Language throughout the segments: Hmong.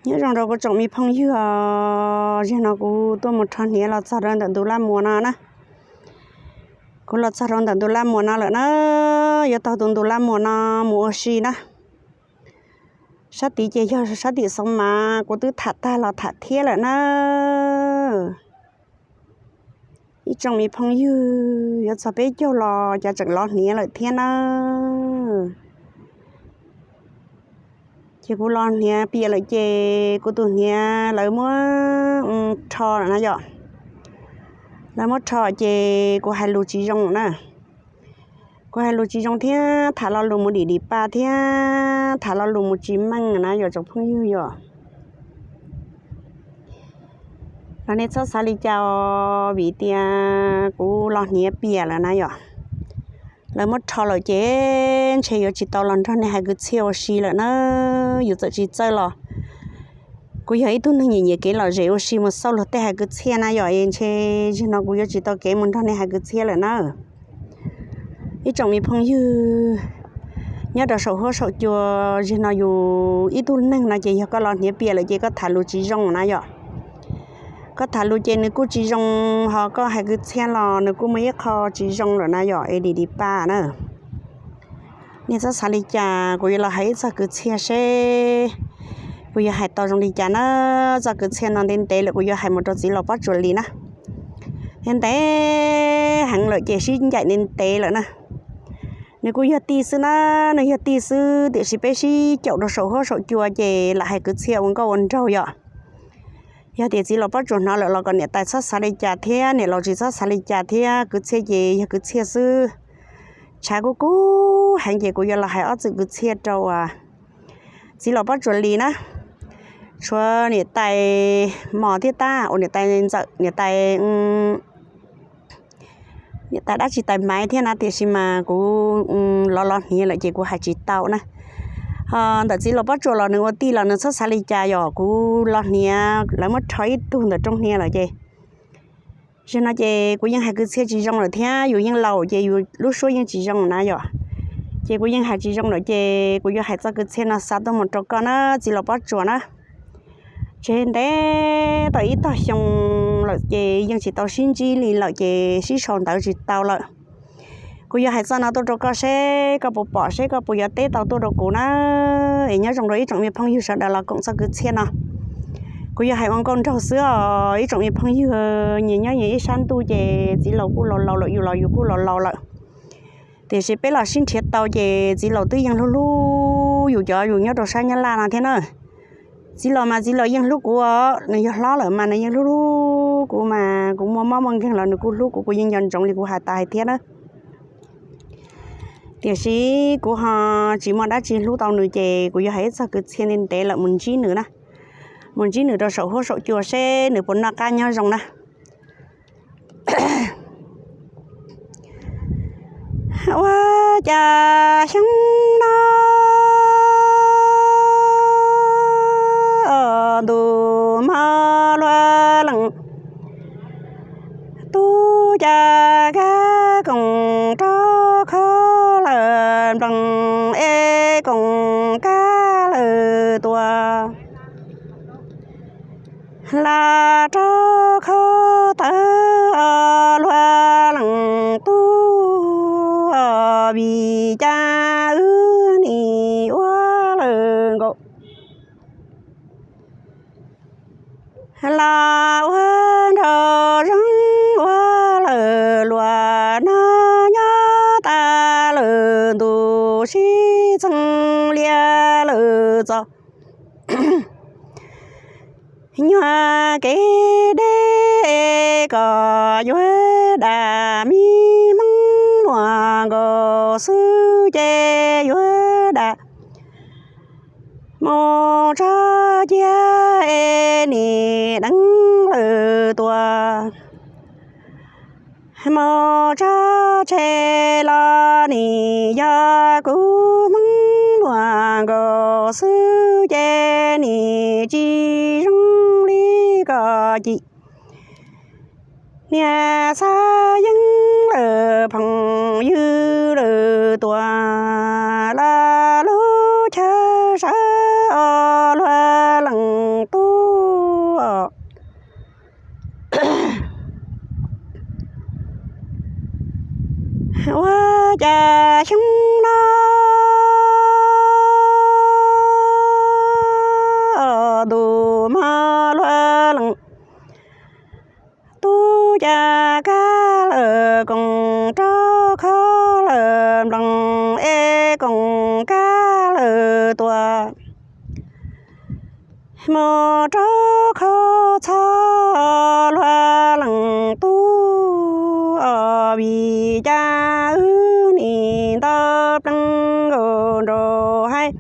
Nyob zoo rau kuv tsoom me phooj ywg os, zaum no kuv tuaj mus rho hniav los txog rau ntawm ntu laj muas no na. Kuv los txog rau ntawm ntu laj muas no lawm na, yuav taug tus ntu laj muas no mus ua si na. Sab tid ces yog sab tim Xoo Mav, kuv twb tham tag los tham thiab lawm na. Ib tsoom me phooj ywg, yuav txog peb caug los cas tseem los hniav lawm thiab na. Ces kuv los hniav piam lawm ces kuv tus hniav lawv muab rho lawm na yom. Lawv muab rho ces kuv hais lus tsis zoo na. Kuv hais lus tsis zoo thiab tham lo lus mus dim dim pa thiab tham lo lus mus tsis meej na yom tsoom phooj ywg yom. Los nej txhob xav li cas os, vim tias kuv los hniav piam lawm na yom. Lawv muab rho lawm ces ntshe yuav tsis tau los nrog nej hais kwv txhiaj ua si lawm na. Yus txawm tsis txawj los kuv yog ib tug neeg nyiam nyiam kev lom zem ua si mus xauj luag tej hais kwv txhiaj na yom, es ntshe zaum no kuv yuav tsis tau kev mus nrog nej hais kwv txhiaj lawm na. Ib tsoom me phooj ywg nyob rau saum huab saum cua, zaum no yus ib tug neeg no ces yog koj los hniav piam lawm ces koj tham lus tsis zoo na yom. Koj tham lus ces nws kuj tsis zoo, ho koj hais kwv txhiaj los nws kuj muaj ib qho tsis zoo lawm na yom, es dim dim pa na. Nej txhob xav li cas, kuv yuav los hais ib txog kwv txhiaj seb kuv yuav hais tau zoo li cas na. Txoj kwv txhiaj no ntev ntev lawm kuv yuav hais mus rau txiv laus Pob Tsuas Lis na. Ntev ntev heev lawm ces sib ncaim ntev ntev lawm na. Nws kuj yog tij xwb na, nws yog tij xwb tiam sis peb sib caum rau saum huab saum cua ces lam hais kwv txhiaj ua nkauj ua nraug yom. Yog tias txiv laus Pob Tsuas hnov lawm los kom niam tais txhob xav li cas thiab niam laus tsis txhob xav li cas thiab, kwv txhiaj ces yog kwv txhiaj xwb. Tshav kub kub heev ces kuv yuav los hais ob txwm kwv txhiaj rau txiv laus Pob Tsuas Lis na. Tshuav niam tais Mos thiab tab, ua niam tais Ntxawm, niam tais niam tais dab tsi tais Maiv thiab na, tiam sis mas kuv los los hniav lawm ces kuv hais tsis tau na. Ho ntawm txiv laus Pob Tsuas los nws ua tij los nws txhob xav li cas, yog kuv los hniav lawv muab rho ib tug ntawm rooj hniav lawm ces zaum no ces kuv yeej hais kwv txhiaj tsis zoo lawm thiab, yus yeej laus ces yus lub suab yeej tsis zoo na yom. Ces kuv yeej hais tsis zoo lawm ces kuv yuav hais txoj kwv txhiaj no xa tuaj mus rau koj na txiv laus Pob Tsuas na. Tsev ntev tau ib tog xyoo lawm ces yeej tsis tau sib ntsib li lawm ces sib sau ntawv tsis tau lawm. Kuv yuav hais txoj no tuaj rau koj seb koj puas pom seb koj puas yuav teb tau tuaj rau kuv na. Es nyob zoo rau ib tsoom me phooj ywg sawv daws los koom txoj kwv txhiaj no. Kuv yog hais ua nkauj nraug xwb os ib tsoom me phooj ywg, nyias nyob nyias ib sab ntuj ces txiv laus kuj laus laus lawm, yus los yus kuj laus laus lawm. Tiam sis peb los sib nrhiav tau ces txiv laus twb yeej hlub hlub yus cov yus nyob rau sab Nyab Laj no thiab na. Txiv laus mas txiv laus yeej hlub kuv os, nws yog hlob lawm mas nws yeej hlub hlub kuv mas kuv muaj mob muaj nkeeg los nws kuj hlub kuv, kuv yeej nco ntsoov li kuv hais tas hais thiab na. Tiam sis kuv ho tsis muaj dab tsi hlub tau nws ces kuv yuav hais ib txog kwv txhiaj ntev ntev lawm mus ntsib nws na. Mus ntsib nws rau saum huab saum cua seb nws puas noj qab nyob zoo na. Ua cas xyoo no ntuj mog luaj leej tub, cas kab koom rov kho lawm nplees es koom kab lawm tuaj. Hla rov kho tawv luaj leej tub, vim cas wb nim ua lawm nkaus. Hla ua nraug zoo ua lawm luaj no, nyob tas lawm ntuj sib txeeb liaj lawm txoj. Nyuag kev deb kom yuav dam, me hmoob muaj nkaus xwb ces yuav dam mus tso cia es nim deev lawm tuaj. Mus tso tseg los nim yog kuv hmoob muaj nkaus xwb ces nim tsis zoo li ko ci. Niam xav yeej lawm phooj ywg lawm tuaj, los lub chaw sawv o luaj leej Cas xyoo no ntuj mog luag leej tub, cas kab lawm koom rau kho lawm nploos es koom kab lawm tuaj. Mus rau kho txhob luag leej tub, vim cas wb nim nto plees nkaus nraum hav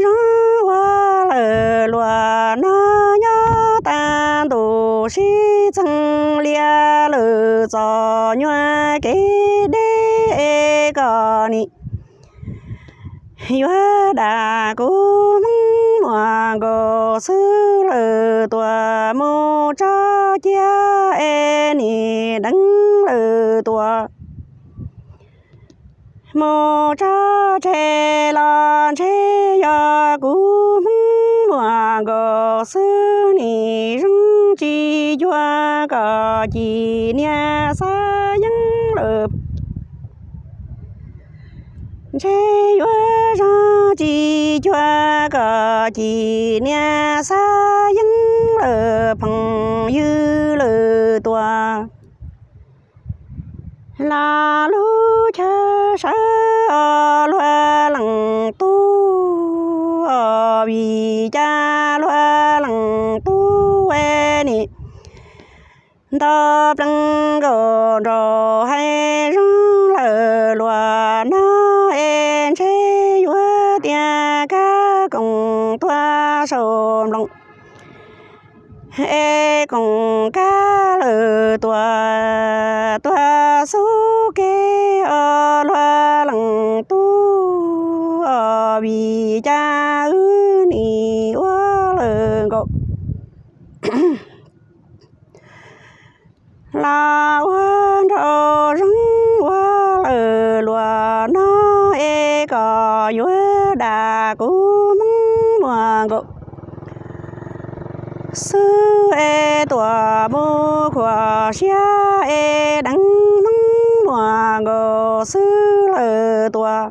zoov ua lawm luag no nyob tag ntuj sib txeeg lias lawm txom nyuag kev deb es koj nim yuav dam kuv hmoob muam nkaus xwb lawm tuaj, mus tso cia es nim deev lawm tuaj. Mus tso tseg los ntshe yog kuv hmoob muam nkaus xwb, nim zoo tsis cuag kom cim niag xav yeeb lawm. Ntshe yuav zoo tsis cuag kom cim niag xav yeeb lawm phooj ywg lawm tuaj. Los lub chaw sawv os luag leej tub, vim cas luag leej tub es nim nto plees nkaus nraum hav zoov lawm luag no es ntshe yuav tiag kab koom tuaj saum nploos es koom kab lawm tuaj, tuaj xub ke os luag leej tub, vim cas wb nim ua lawm nkaus los ua nraum zoov ua lawm luag no es koj yuav dam kuv hmoob muam nkaus xwb es tuaj mus khuam siab es deev hmoob muam nkaus xwb lawm tuaj.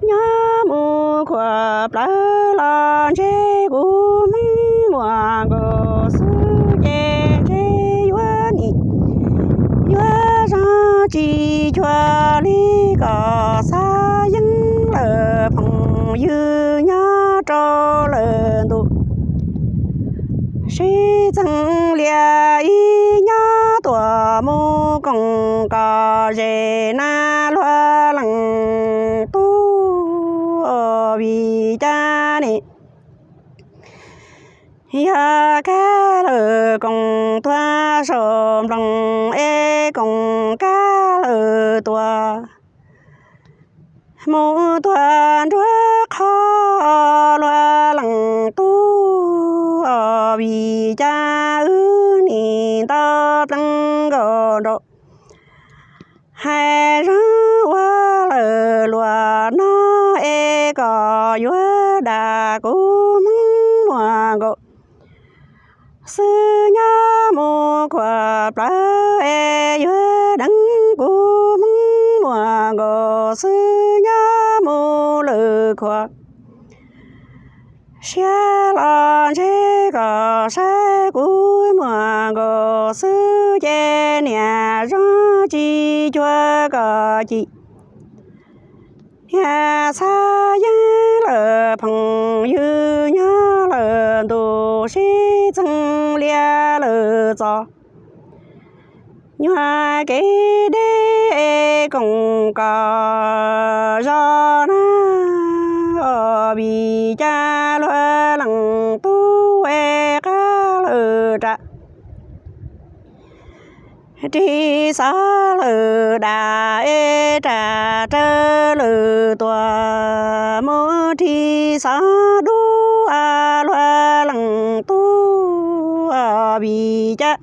Nyob mus khuam plawv los ntshe kuv hmoob muam nkaus xwb ces ntshe yuav nim yuav zoo tsis cuag li kom xav yeeb lawm phooj ywg nyob rau lawm ntuj sib txeeg lias ib nyob tuaj mus koom kom zem na luag leej tub, vim cas nim yog kab lawm koom tuaj saum nploos es koom kab lawm tuaj. Mus tuaj nruab qhov luag leej tub, vim cas wb nim nto plees nkaus nraum hav zoov ua lawm luag no es koj yuav dam kuv hmoob muam nkaus xwb. Nyob mus khuam plawv es yuav deev kuv hmoob muam nkaus xwb. Nyob mus lawm khuam siab los ntshe kom saib kuv muam nkaus xwb ces niam zoo tsis cuag kom cim niag xav yeeb lawm phooj ywg nyob lawm ntuj sib txeeg lias lawm txom nyuag kev deb es koom kom zog na, vim cas luag leej tub es qab lawm ram ris xov lawm dam es ram raws lawm tuaj mus ris xov dub a luag leej tub, vim cas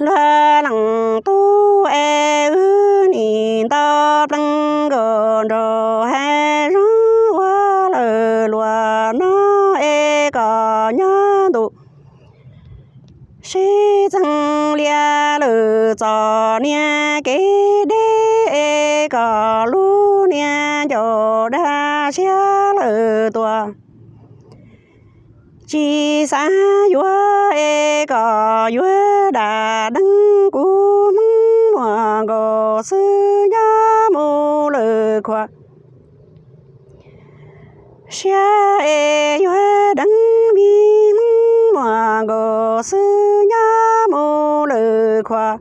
luag leej tub es wb nim nto plees nkaus nraum hav zoov ua lawm luag no es kom nyob ntuj sib txeeg lias lawm txom niag caum dag siab lawm tuaj. Tsis xav yuav es kom yuav dam deeb, kuv Hmoob muaj nkaus xwb nyob mus lawm khuam siab es yuav deeb, me Hmoob muaj nkaus xwb nyob mus lawm khuam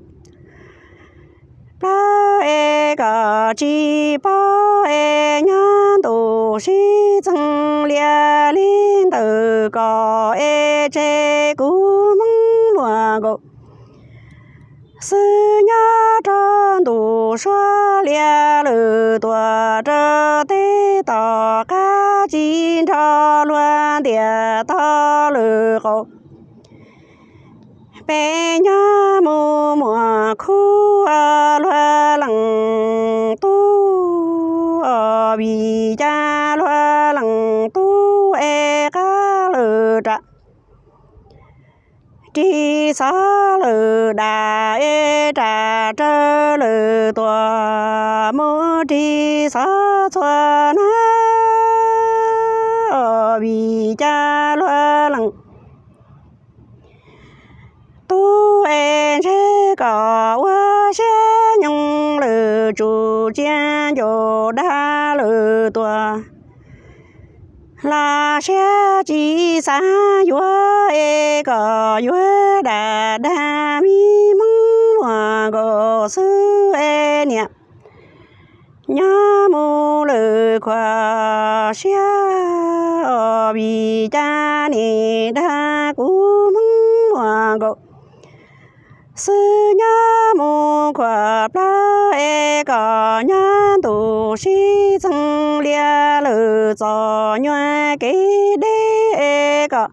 plawv es kom tsis paub es nyob ntuj sib txeeg lias li ntawm kom es tseg, kuv Hmoob muaj nkaus xwb nyob rau ntuj suab lias lawm tuaj, rau teb tom qab tsis nrog luag ntiaj tog lawm qaum. Peb nyob mus muaj khub luag leej tub, vim cas luag leej tub es qab lawm ram, ris xov lawm dam es ram raws lawm tuaj, mus ris xov txhua na, vim cas luag leej tub es ntshe kom ua siab nyoog lawm, tsum tsia ncaum dag lawm tuaj. Los siab tsis xav yuav es kom yuav dam dag, me Hmoob muaj nkaus xwb es niam nyob mus lawm khuam siab, vim cas niam dag, kuv Hmoob muaj nkaus xwb nyob mus khuam plawv es kom nyob ntuj sib txeeg lias lawm txom nyuag kev deb es kom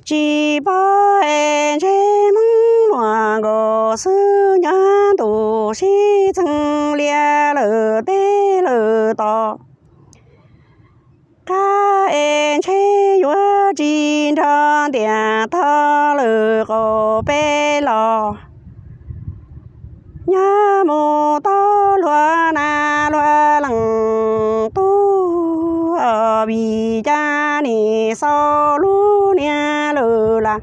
tsis paub es ntshe Hmoob muaj nkaus xwb nyob ntuj sib txeeg lias lawm teb lawm tom qab es ntshe yuav tsis nrog ntiaj tog lawm qaum peb los nyob mus tau luag nas luag leej tub, vim cas nim xaus lub niag lawm lam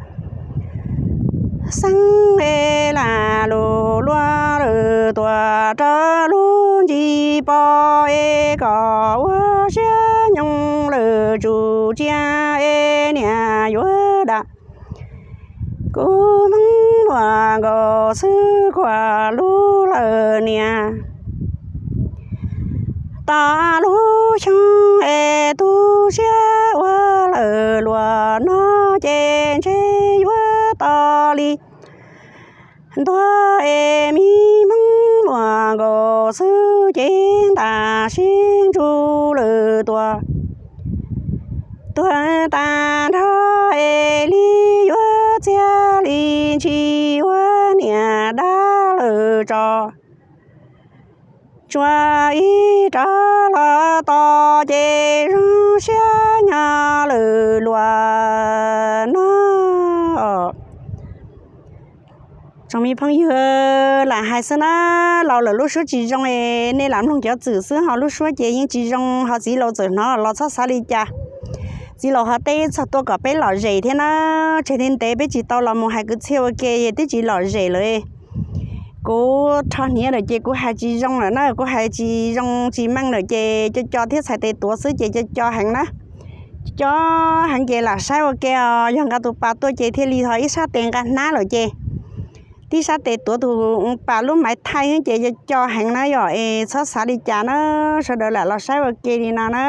xeeb es lam lus luag lawm tuaj, rau lub ntsis pos es kom ua siab nyoog lawm, tsum tsia es niam yuav dam, kuv Hmoob muaj nkaus xwb khuam lub lawm niam. Tom lub xyoo es tu siab ua lawm luag no ces ntshe yuav tos li ntuag es me Hmoob muaj nkaus xwb ces ntam sib ntsuj lawm tuaj. Tuag tas nrho es li yuav txiag li ntsis ua niam dab lawm tso. Tsuas ib rov los tos ces zoo siab nyob lawm luag no. Tsoom me phooj ywg, lam hais xwb na, laus lawm lub suab tsis zoo es nej lam mloog cov txwm xwb, ho lub suab ces yeej tsis zoo, ho txiv laus txawm hnov los txhob xav li cas. Txiv laus ho teb txog tuaj kom peb lom zem thiab na, tseg thiab ntev peb tsis tau los mus hais kwv txhiaj ua ke twb tsis lom zem lawm. Kuv rho hniav lawm ces kuv hais tsis zoo lawm na, kuv hais tsis zoo tsis meej lawm ces co co thiab txhais tes tuav xwb ces co co heev na. Co heev ces lam saib ua ke os, yog nqa tus pas tuaj ces thiaj li ho ib sab tes nqa hnab lawm ces tib sab tes tuav tus pas lub maiv thaij ces co co heev na yom, es txhob xav li cas na, sawv daws lam los saib ua ke li no na.